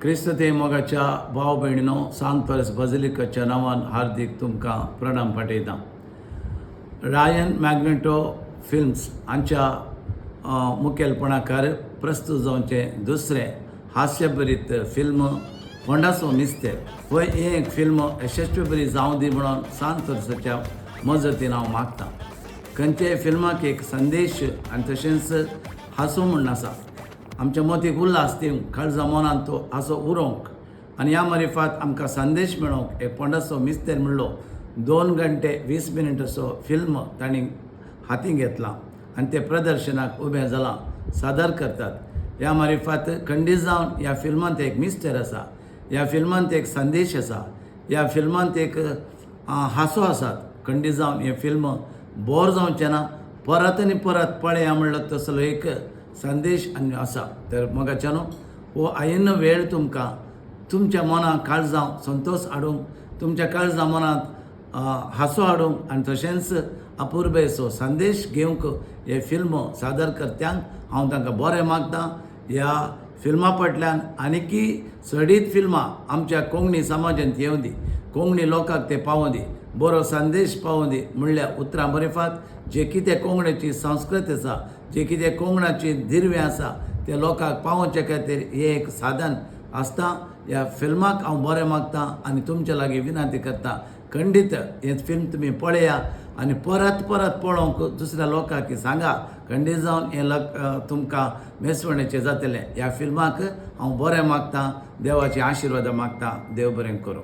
क्रिस्त मोगाच्या भाव भयणीनो, सांत बझलिकाच्या नांवान हार्दिक तुमकां प्रणाम पाठयता. रायन मॅग्नेटो फिल्म्स हांच्या मुखेलपणाकार प्रस्तूत जावचें दुसरें हास्यभरीत फिल्म फोंडाचो मिस्तेर हो हें एक फिल्म यशस्वी बरी जावं दी म्हणून सांत वर्साच्या मजतीन हांव मागतां. खंयच्याय फिल्माक एक संदेश आनी तशेंच हांसो म्हूण आसा. आमच्या मतीक उल्हास दिवंक, काळजा मनांत तो हांसो उरोवंक आनी ह्या मारिफात आमकां संदेश मेळोवंक एक फोंडाचो मिस्तेर म्हणलो 2 घंटे 20 मिनिट असो फिल्म तांणी हाती घेतलां आनी तें प्रदर्शनाक उबें जालां, सादर करतात. ह्या मारिफात खंडीत जावन ह्या फिल्मांत एक मिस्तेर आसा, ह्या फिल्मांत एक संदेश आसा, ह्या फिल्मांत एक हांसो आसात. खंडीत जावन हें फिल्म बोर जावचें ना, परत आनी परत पळया म्हणलो तसलो एक संदेश आनी आसा. तर मोगाच्यानो, हो आयिल्लो वेळ तुमकां तुमच्या मनाक काळजां संतोश हाडूंक, तुमच्या काळजा मनांत हांसो हाडूंक आनी तशेंच अपुरबेचो संदेश घेवंक हे फिल्म सादर करत्यांक हांव तांकां बरें मागता. ह्या फिल्मा फाटल्यान आनीकी चडीत फिल्मां आमच्या कोंकणी समाजांत येवं दी, कोंकणी लोकांक ते पावों दी, बरो संदेश पावों दी म्हणल्या उतरां बरेफात जे कितें कोंकणीची संस्कृत आसा, जे कितें कोंकणाची दिर्वें आसा, ते लोकांक पावोवचे खातीर हें एक साधन आसता. ह्या फिल्माक हांव बरें मागता आनी तुमच्या लागीं विनंती करता, खंडीत हें फिल्म तुमी पळया आनी परत परत पळोवंक दुसऱ्या लोकांक सांगा. खंडीत जावन हें लक तुमकां मेसवणेचें जातलें. ह्या फिल्माक हांव बरें मागता, देवाची आशिर्वाद मागता. देव बरें करूं.